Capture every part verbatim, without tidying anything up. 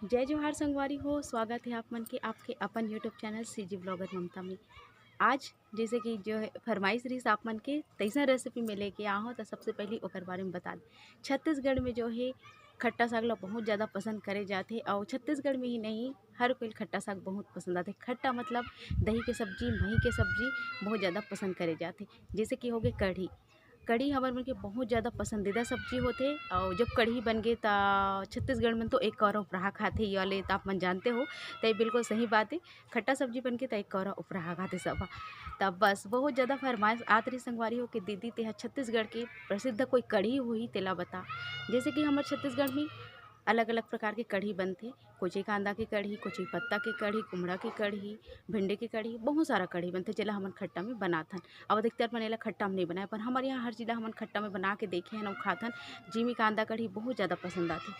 जय जोहार संगवारी हो, स्वागत है आप मन के आपके अपन YouTube चैनल सीजी ब्लॉगर ममता में। आज जैसे कि जो है फरमाइश रहिस आप मन के, तैसन रेसिपी में लेके आ हूँ। तो सबसे पहले ओकर बारे में बता दें, छत्तीसगढ़ में जो है खट्टा साग ला बहुत ज़्यादा पसंद करे जाथे, और छत्तीसगढ़ में ही नहीं, हर कोई खट्टा साग बहुत पसंद आथे। खट्टा मतलब दही के सब्जी, मही के सब्जी बहुत ज़्यादा पसंद करे जाथे। जैसे कि हो गए कढ़ी, कढ़ी हमर मन के बहुत ज़्यादा पसंदीदा सब्जी होथे, और जब कढ़ी बन गे, त छत्तीसगढ़ में तो एक कौरा उपराहा खाथे, ये वाले तो आप मन जानते हो। तो ये बिल्कुल सही बात है, खट्टा सब्जी बन के तो एक कौरा उपराहा खाथे सब। तब बस बहुत ज़्यादा फरमाइश आत रही संगवारी हो कि दीदी, तेहा छत्तीसगढ़ के प्रसिद्ध कोई कढ़ी होही, तेला बता। जैसे कि हमर छत्तीसगढ़ में अलग-अलग प्रकार के कढ़ी बनथे, कोची कांदा के कढ़ी, कोची पत्ता के कढ़ी, कुमड़ा के कढ़ी, भिंडी के कढ़ी, बहुत सारा कढ़ी बनथे, जेला हमन खट्टा में बनाथन। अब अधिकतर मन एला खट्टा में नहीं बनाए, पर हमर यहाँ हर चीज ला हमन खट्टा में बना के देखे हन अउ खाथन। जिमी कांदा कढ़ी बहुत ज़्यादा पसंद आथे।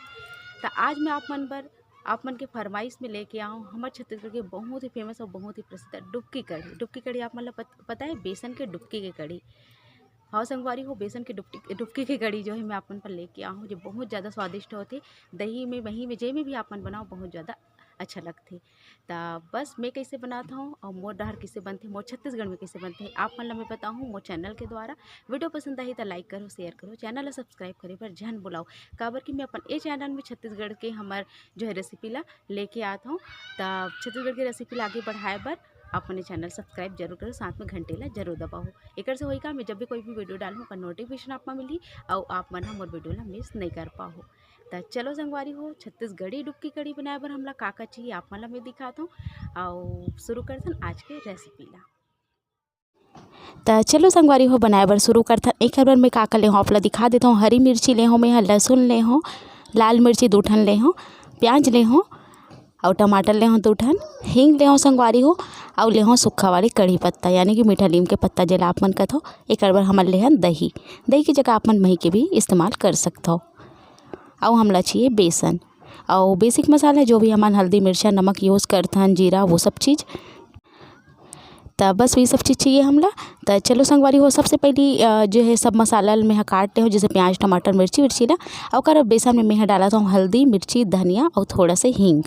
त आज मैं आप मन बर, आप मन के फरमाइश में लेके आऊँ हमर छत्तीसगढ़ के बहुत ही फेमस और बहुत ही प्रसिद्ध डुबकी कढ़ी। डुबकी कढ़ी आप मन ला पत-, पता है, बेसन के डुबकी के कढ़ी। हाँ संगवारी हो, बेसन के डुबकी, डुबकी के कढ़ी जो है मैं आप मन पर लेके आऊँ, जो बहुत ज़्यादा स्वादिष्ट होथे। दही में, मही में, जे में भी आप मन बनाओ, बहुत ज़्यादा अच्छा लगथे। त बस मैं कैसे बनात हूँ और मोर डहर कैसे बनथे, मोर छत्तीसगढ़ में कैसे बनथे, आप मन ला मैं बताऊँ मोर चैनल के द्वारा। वीडियो पसंद आही त लाइक करो, शेयर करो, चैनल ला सब्सक्राइब करे बर झन बुलाओ, काबर कि मैं अपन ए चैनल में छत्तीसगढ़ के हमर जो है रेसिपी ला लेके आत हूँ। त छत्तीसगढ़ के रेसिपी ला आगे बढ़ाए बर आप मन चैनल सब्सक्राइब जरूर करो, साथ में घंटी ला जरूर दबाओ। एकर से होई का, मैं जब भी कोई भी वीडियो डालूँ, ओकर नोटिफिकेशन आप मन मिलही, अउ आप मन ह मोर वीडियो ला मिस नहीं कर पाओ। त चलो संगवारी हो, छत्तीसगढ़ी डुबकी कढ़ी बनाए बर हमला का का चाहिए, आप मन ला मैं दिखात हूँ, अउ शुरू करथन आज के रेसिपी ला। त चलो संगवारी हो, बनाए बर शुरू करथन। एकर बर मैं का का ले हूँ, आप ला दिखा देत हूँ। हरी मिर्ची ले हूँ, मैं ह लहसुन ले हूँ, लाल मिर्ची दू ठन ले हूँ, प्याज ले हूँ, अउ टमाटर ले हूँ दू ठन, हींग ले हूँ संगवारी हो, अउ ले हूँ सूखा वाली कढ़ी पत्ता, यानी कि मीठा लीम के पत्ता, जेला आप मन कथो। एकर बर हमन ले हन दही, दही के जगह आप मन मही के भी इस्तेमाल कर सकथो। अउ हमला चाहिए बेसन, अउ बेसिक मसाला, जो भी हमन हल्दी, मिर्चा, नमक यूज़ करथन, जीरा, वो सब चीज़। त बस वही सब चीज़ चाहिए हमला। त चलो संगवारी हो, सबसे पहली, अ, जो है सब मसाला ल मैं ह काट ले हूँ, जैसे प्याज, टमाटर, मिर्ची, मिर्ची ला। अउ ओकर बेसन में मैं ह डालत हूँ हल्दी, मिर्ची, धनिया और थोड़ा से हींग।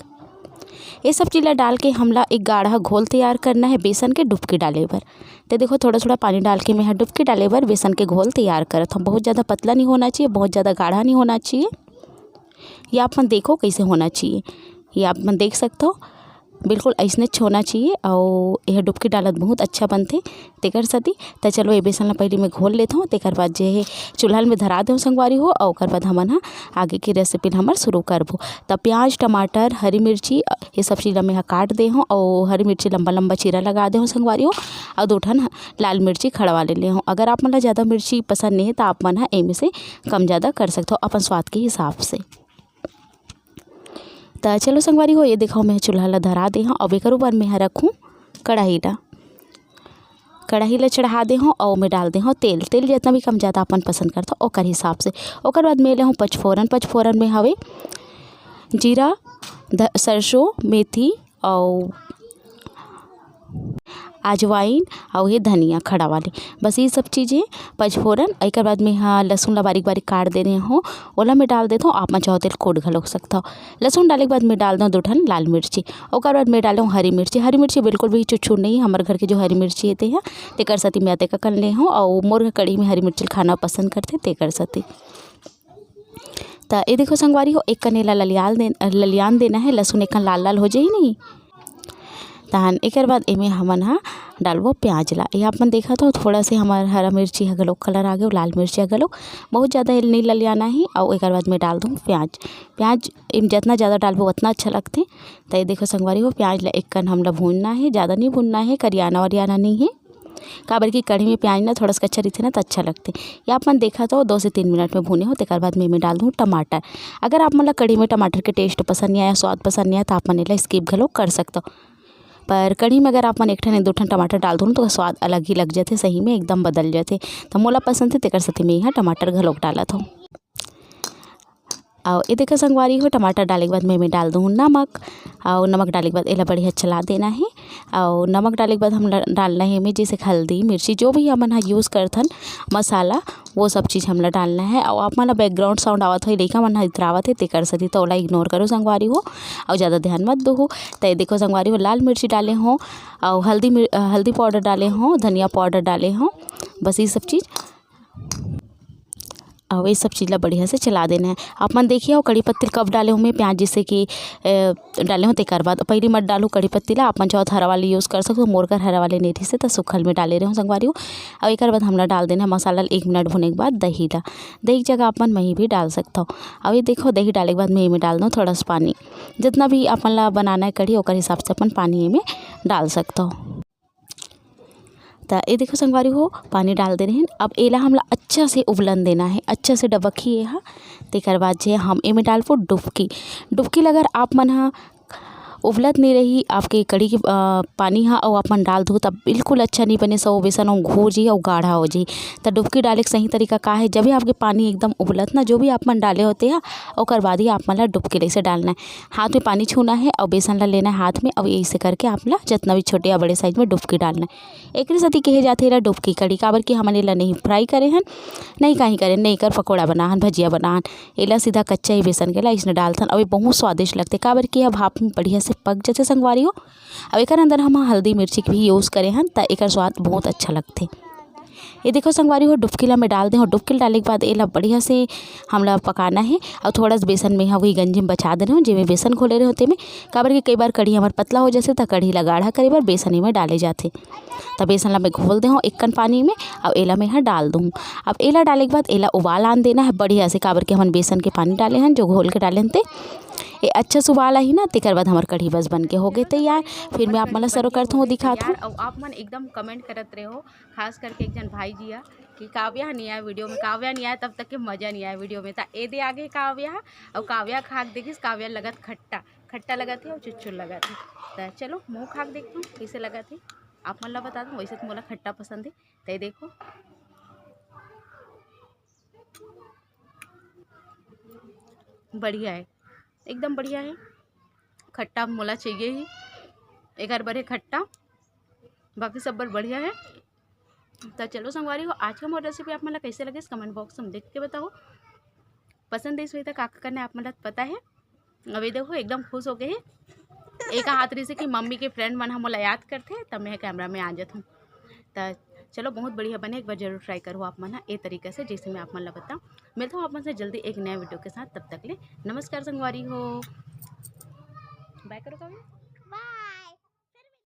ये सब चीज़ ला डाल के हमला एक गाढ़ा घोल तैयार करना है बेसन के डुबकी डाले बर। तो देखो, थोड़ा थोड़ा पानी डाल के मैं ह डुबकी डाले बर बेसन के घोल तैयार करत हूँ। बहुत ज़्यादा पतला नहीं होना चाहिए, बहुत ज़्यादा गाढ़ा नहीं होना चाहिए। ये आप मन देखो कैसे होना चाहिए, ये आप मन देख सकते हो, बिल्कुल ऐसने होना चाहिए। और यह डुबकी डालत बहुत अच्छा बनथे, तेकर सेती। त चलो, ये बेसन ला पहले मैं घोल लेत हूँ, तेकर बाद जे हे चूल्हा में धरा देहूँ संगवारी हो, और ओकर बाद हमन ह आगे के रेसिपी ला हमर शुरू करबो। त प्याज, टमाटर, हरी मिर्ची, ये सब चीज़ ला मैं ह काट दे हूँ, और हरी मिर्ची लंबा लंबा चीरा लगा दे हूँ संगवारी हो, और दो ठन लाल मिर्ची खड़वा ले ले हूँ। अगर आप मन ला ज़्यादा मिर्ची पसंद नहीं है, तो आप मन ह एमे से कम ज़्यादा कर सकते हो अपन स्वाद के हिसाब से। त चलो संगवारी हो, ये देखो, मैं चूल्हा ला धरा दे हूँ। अब एकर ऊपर मैं ह रखूँ कढ़ाई ला। कढ़ाई ला चढ़ा दे हूँ और मैं डाल दे हूँ तेल। तेल जितना भी कम ज़्यादा अपन पसंद करता, ओकर हिसाब से। ओकर बाद मैं ले हूँ पचफोरन। पचफोरन में हवे जीरा, ध-, सरसों, मेथी और अजवाइन और ये धनिया खड़ा वाले, बस ये सब चीज़ें। पचफोरन, एकर बाद में हाँ, लहसुन ला बारीक बारीक काट देने हूँ, ओला मैं डाल देता हूँ। आप मन चाहो तेल कोट घलो सकता हो। लहसुन डाले के बाद मैं डाल दूँ दो ठन लाल मिर्ची, ओकर बाद मैं डालूँ हरी मिर्ची। हरी मिर्ची बिल्कुल भी चुच्छू नहीं, हमारे घर के जो हरी मिर्ची हे ते ह, तेकर सेती मैं अतेक अकन ले हूँ। और मोर कढ़ी में हरी मिर्ची खाना पसंद करते, तेकर सेती। त ये देखो संगवारी हो, एक कने ला ललियाल दे-, ललियान देना है, लहसुन एक कन लाल लाल हो जाही नहीं। तहन एकर बाद एमे हमन ह डालबो प्याज ला। ये आप मन देखत हो, थोड़ा से हमार हरा मिर्ची ह घलोक कलर आ गयो, लाल मिर्ची ह घलोक, बहुत ज़्यादा नहीं ललियाना है। और एकर बाद मैं डाल दूँ प्याज। प्याज एम जितना ज़्यादा डालबो, उतना अच्छा लगथे। त ये देखो संगवारी हो, प्याज ला एक कन हमला भूनना है, ज़्यादा नहीं भूनना है, करियाना वरियाना नहीं है। काबर कि कढ़ी में प्याज ना थोड़ा सा कच्चा रहिथे ना, त अच्छा लगथे। ये आप मन देखत हो, दो से तीन मिनट में भूने हो, तेकर बाद में एमे डाल दूँ टमाटर। अगर आप मन ला कढ़ी में टमाटर के टेस्ट पसंद नहीं आया, स्वाद पसंद नहीं आया, त आप मन एला स्किप घलो कर सकत हो। पर कढ़ी में अगर आप मन एक ठन, एक दो ठन टमाटर डाल दो ना, तो स्वाद अलग ही लग जाथे, सही में एकदम बदल जाथे। त मोला पसंद हे, तेकर सेती मैं यहाँ टमाटर घलोक डालत हूँ। अउ ये देखो संगवारी हो, टमाटर डाले के बाद मैं एमे डाल दूँ नमक। अउ नमक डाले के बाद एला बढ़िया चला देना हे। अउ नमक डाले के बाद हम ल-, डालना हे एमे जैसे हल्दी, मिर्ची, जो भी हमन ह यूज़ करथन मसाला, वो सब चीज़ हमला डालना हे। अउ आप मन ल बैकग्राउंड साउंड आवत होही, लइका मन ह इतरावत हे, तेकर सेती तो ओला इग्नोर करो संगवारी हो, अउ ज़्यादा ध्यान मत दो। त ये देखो संगवारी हो, लाल मिर्ची डाले हो, अउ हल्दी मिर-, हल्दी पाउडर डाले हो, धनिया पाउडर डाले हो, बस ये सब चीज़। अउ ये सब चीज़ ला बढ़िया से चला देना हे। आप मन देखिए हो कड़ी पत्ती कब डाले हो मैं प्याज, जैसे कि, ए, डाले हो तेकर बाद पहली मत डालो कड़ी पत्ती ला। आप मन चाहो तो हरा वाली यूज़ कर सकते हो, मोर कर हरा वाली नहीं रहिसे त सूखल में डाले रहे हो संगवारी हो। अउ एकर बाद हमला डाल देना हे मसाला ला। एक मिनट भुने के बाद दही ला, दही के जगह आप मन मही भी डाल सकते हो। अउ ये देखो दही डाले के बाद मैं एमे डाल दूँ थोड़ा सा पानी। जितना भी आप मन ला बनाना हे कढ़ी ओकर हिसाब से अपन पानी एमे डाल सकते हो। त ये देखो संगवारी हो, पानी डाल दे रहेन। अब एला हमला अच्छा से उबलन देना हे, अच्छा से डबकही एहा। तेकर बाद जे हम एमे डालबो डुबकी। डुबकी ल अगर आप मन ह उबलत नहीं रही आपके कढ़ी के, अ, पानी ह, अउ आप मन डाल दो, तब बिल्कुल अच्छा नहीं बने, सब बेसन ह घोर जी अउ गाढ़ा हो जी। त डुबकी डाले के सही तरीका का हे, जब भी आपके पानी एकदम उबलत ना, जो भी आप मन डाले होते हैं, ओकर बाद ही आप मन ला डुबकी ले से डालना हे। हाथ में पानी छूना हे अउ बेसन ला लेना हे हाथ में, अउ ऐसे करके आप ला जितना भी छोटे या बड़े साइज में डुबकी डालना हे। एकरे सेती कहे जाथे एला डुबकी कढ़ी, काबर कि हमन एला नहीं फ्राई करे हन, नहीं कहीं करे, नहीं एकर पकौड़ा बना हन, भजिया बना हन, एला सीधा कच्चा ही बेसन के ला इसने डालथन। अउ ये बहुत स्वादिष्ट लगथे, काबर कि ये भाप में बढ़िया से पक जथे संगवारी हो। अउ एकर अंदर हम हल्दी मिर्ची के भी यूज़ करे हन, त एकर स्वाद बहुत अच्छा लगथे। ये देखो संगवारी हो, डुबकी ला मैं डाल दे हूँ। डुबकी ला डाले के बाद एला बढ़िया से हमला पकाना हे। अउ थोड़ा सा बेसन में ह वही गंजी में बचा दे रहे हूँ, जेमे बेसन घोले रहे होते में, काबर कि कई बार कढ़ी हमर पतला हो जथे, त कढ़ी ला गाढ़ा करे बर बेसन में डाले जाथे। त बेसन ला मैं घोल दे हूँ एक कन पानी में, अउ एला मैं ह डाल दूँ। अब एला डाले के बाद एला उबाल आन देना हे बढ़िया से, काबर कि हमन बेसन के पानी डाले हन, जो घोल के डाले हन ते। ये अच्छा से उबाल आही ना, तेकर बाद हमर कढ़ी बस बन के हो गए तैयार। फिर मैं आप मन ला सर्व करत हूँ, दिखात हूँ। अउ आप मन एकदम कमेंट करत रहे हो, खास करके एक जन भाई जी आ कि काव्या नहीं आया वीडियो में, काव्या नहीं आया तब तक के मजा नहीं आया वीडियो में। त ए दे आगे काव्या, अउ काव्या खा के देखिस, काव्या लगत खट्टा, खट्टा लगत हे अउ चुचुर लगत हे। त चलो, मैं खा के देखत हूँ कैसे लगत हे, आप मन ला बता दूँ। वैसे तो मोला खट्टा पसंद हे, त ये देखो, बढ़िया हे, एकदम बढ़िया हे। खट्टा मोला चाहिए ही, एकर बर हे खट्टा, बाकी सब बर बढ़िया हे। त चलो संगवारी हो, आज का मोर रेसिपी आप मन ला कैसे लगिस, कमेंट बॉक्स में लिख के बताओ। पसंद आइस होही त का का करना हे आप मन ला पता हे। अब ये देखो, एकदम खुश हो गए हे। एक हाथ रहिसे कि मम्मी के फ्रेंड मन ह मोला याद करथे, तब मैं कैमरा में आ जात हूँ। त चलो, बहुत बढ़िया बने, एक बार जरूर ट्राई करो आप मन ह ए तरीका से, जैसे मैं आप मन ला बताऊँ। मिलता हूँ आप मन से जल्दी एक नया वीडियो के साथ, तब तक ले नमस्कार संगवारी हो, बाय करो काव्या।